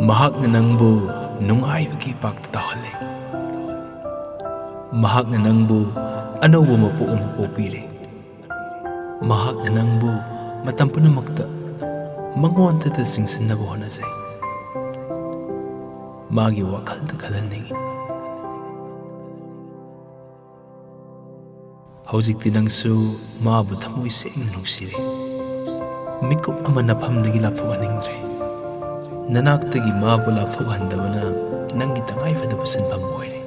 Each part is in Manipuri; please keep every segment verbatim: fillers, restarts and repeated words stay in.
ꯃꯍꯥꯛꯅ ꯅꯪꯕꯨ ꯅꯨꯡꯉꯥꯏꯕꯒꯤ ꯏꯄꯥꯛꯇ ꯇꯥꯎꯍꯜꯂꯦ꯫ ꯃꯍꯥꯛꯅ ꯅꯪꯕꯨ ꯑꯅꯧꯕ ꯃꯄꯣꯛ ꯑꯃ ꯄꯣꯛꯄꯤꯔꯦ꯫ ꯃꯍꯥꯛꯅ ꯅꯪꯕꯨ ꯃꯇꯝ ꯄꯨꯝꯅꯃꯛꯇ ꯃꯉꯣꯟꯗꯇ ꯆꯤꯡꯁꯤꯟꯅꯕ ꯍꯣꯠꯅꯖꯩ꯫ ꯃꯥꯒꯤ ꯋꯥꯈꯜꯗ ꯈꯜꯍꯟꯅꯤꯡꯏ꯫ ꯍꯧꯖꯤꯛꯇꯤ ꯅꯪꯁꯨ ꯃꯥꯕꯨ ꯊꯃꯣꯏ ꯁꯦꯡꯅ ꯅꯨꯡꯁꯤꯔꯦ꯫ ꯃꯤꯀꯨꯞ ꯑꯃ ꯅꯐꯝꯗꯒꯤ ꯂꯥꯞꯊꯣꯛꯍꯟꯅꯤꯡꯗ꯭ꯔꯦ꯫ ꯅꯅꯥꯛꯇꯒꯤ ꯃꯥꯕꯨ ꯂꯥꯞꯊꯣꯛꯍꯟꯗꯕꯅ ꯅꯪꯒꯤ ꯇꯉꯥꯏꯐꯗꯕ ꯁꯤꯟꯐꯝ ꯑꯣꯏꯔꯦ꯫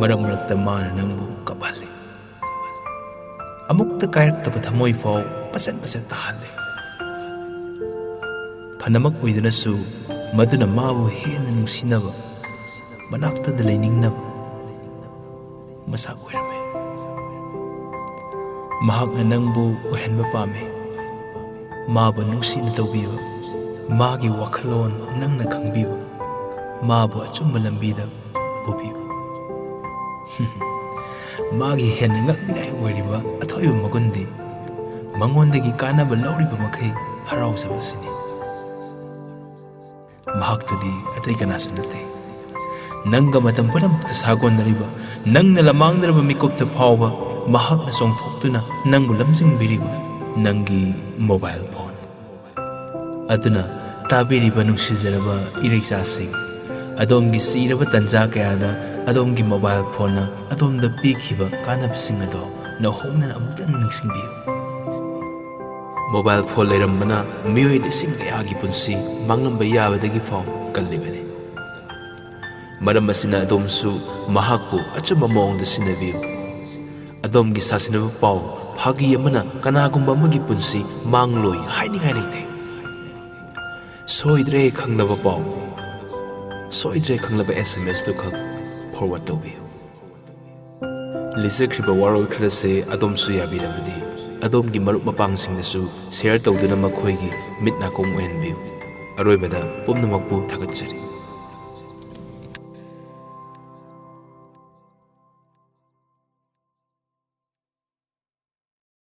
ꯃꯔꯛ ꯃꯔꯛꯇ ꯃꯥꯅ ꯅꯪꯕꯨ ꯀꯞꯍꯜꯂꯦ꯫ ꯑꯃꯨꯛꯇ ꯀꯥꯏꯔꯛꯇꯕ ꯊꯃꯣꯏ ꯐꯥꯎ ꯃꯆꯦꯠ ꯃꯆꯦꯠ ꯇꯥꯍꯜꯂꯦ꯫ ꯐꯅꯃꯛ ꯑꯣꯏꯗꯨꯅꯁꯨ, ꯃꯗꯨꯅ ꯃꯥꯕꯨ ꯍꯦꯟꯅ ꯅꯨꯡꯁꯤꯅꯕ, ꯃꯅꯥꯛꯇꯗ ꯂꯩꯅꯤꯡꯅꯕ ꯃꯁꯥ ꯑꯣꯏꯔꯝꯃꯦ꯫ ꯃꯍꯥꯛꯅ ꯅꯪꯕꯨ ꯑꯣꯏꯍꯟꯕ ꯄꯥꯝꯃꯤ꯫ ꯃꯥꯕꯨ ꯅꯨꯡꯁꯤꯅ ꯇꯧꯕꯤꯕ, ꯃꯥꯒꯤ ꯋꯥꯈꯜꯂꯣꯟ ꯅꯪꯅ ꯈꯪꯕꯤꯕ, ꯃꯥꯕꯨ ꯑꯆꯨꯝꯕ ꯂꯝꯕꯤꯗ ꯄꯨꯕꯤꯕ꯫ ꯃꯥꯒꯤ ꯍꯦꯟꯅ ꯉꯛꯅꯤꯡꯉꯥꯏ ꯑꯣꯏꯔꯤꯕ ꯑꯊꯣꯏꯕ ꯃꯒꯨꯟꯗꯤ, ꯃꯉꯣꯟꯗꯒꯤ ꯀꯥꯟꯅꯕ ꯂꯧꯔꯤꯕ ꯃꯈꯩ ꯍꯔꯥꯎꯖꯕ ꯑꯁꯤꯅꯤ꯫ ꯃꯍꯥꯛꯇꯨꯗꯤ ꯑꯇꯩ ꯀꯅꯥꯁꯨ ꯅꯠꯇꯦ꯫ ꯅꯪꯒ ꯃꯇꯝ ꯄꯨꯝꯅꯃꯛꯇ ꯁꯥꯒꯣꯟꯅꯔꯤꯕ, ꯅꯪꯅ ꯂꯃꯥꯡꯅꯔꯕ ꯃꯤꯀꯨꯞꯇ ꯐꯥꯎꯕ ꯃꯍꯥꯛꯅ ꯆꯣꯡꯊꯣꯛꯇꯨꯅ ꯅꯪꯕꯨ ꯂꯝꯖꯤꯡꯕꯤꯔꯤꯕ ꯅꯪꯒꯤ ꯃꯣꯕꯥꯏꯜ ꯐꯣꯟ꯫ ꯑꯗꯨꯅ, ꯇꯥꯕꯤꯔꯤꯕ ꯅꯨꯡꯁꯤꯖꯔꯕ ꯏꯔꯩꯆꯥꯁꯤꯡ, ꯑꯗꯣꯝꯒꯤ ꯆꯤꯔꯕ ꯇꯟꯖꯥ ꯀꯌꯥꯗ ꯑꯗꯣꯝꯒꯤ ꯃꯣꯕꯥꯏꯜ ꯐꯣꯟꯅ ꯑꯗꯣꯝꯗ ꯄꯤꯈꯤꯕ ꯀꯥꯟꯅꯕꯁꯤꯡ ꯑꯗꯣ ꯅꯧꯍꯧꯅꯅ ꯑꯃꯨꯛꯇꯪ ꯅꯤꯡꯁꯤꯡꯕꯤꯌꯨ꯫ ꯃꯣꯕꯥꯏꯜ ꯐꯣꯟ ꯂꯩꯔꯝꯕꯅ ꯃꯤꯑꯣꯏ ꯂꯤꯁꯤꯡ ꯀꯌꯥꯒꯤ ꯄꯨꯟꯁꯤ ꯃꯥꯡꯂꯝꯕ ꯌꯥꯕꯗꯒꯤ ꯐꯥꯎ ꯀꯜꯂꯤꯕꯅꯤ꯫ ꯃꯔꯝ ꯑꯁꯤꯅ ꯑꯗꯣꯝꯁꯨ ꯃꯍꯥꯛꯄꯨ ꯑꯆꯨꯝꯕ ꯃꯑꯣꯡꯗ ꯁꯤꯟꯅꯕꯤꯌꯨ꯫ ꯑꯗꯣꯝꯒꯤ ꯁꯥꯁꯤꯟꯅꯕ ꯄꯥꯎ ꯐꯥꯒꯤ ꯑꯃꯅ ꯀꯅꯥꯒꯨꯝꯕ ꯑꯃꯒꯤ ꯄꯨꯟꯁꯤ ꯃꯥꯡꯂꯣꯏ ꯍꯥꯏꯅꯤꯡꯉꯥꯏ ꯂꯩꯇꯦ꯫ ꯁꯣꯏꯗ꯭ꯔꯦ ꯈꯪꯂꯕ ꯄꯥꯎ, ꯁꯣꯏꯗ꯭ꯔꯦ ꯈꯪꯂꯕ S M S ꯇꯨꯈꯛ forward ꯇꯧꯕꯤꯌꯨ꯫ ꯂꯤꯖꯈ꯭ꯔꯤꯕ ꯋꯥꯔꯣꯜ ꯈꯔꯁꯦ ꯑꯗꯣꯝꯁꯨ ꯌꯥꯕꯤꯔꯕꯗꯤ, ꯑꯗꯣꯝꯒꯤ ꯃꯔꯨꯞ ꯃꯄꯥꯡꯁꯤꯡꯗꯁꯨ share ꯇꯧꯗꯨꯅ ꯃꯈꯣꯏꯒꯤ ꯃꯤꯠ ꯅꯥꯀꯣꯡ ꯑꯣꯏꯍꯟꯕꯤꯌꯨ꯫ ꯑꯔꯣꯏꯕꯗ ꯄꯨꯝꯅꯃꯛꯄꯨ ꯊꯥꯒꯠꯆꯔꯤ꯫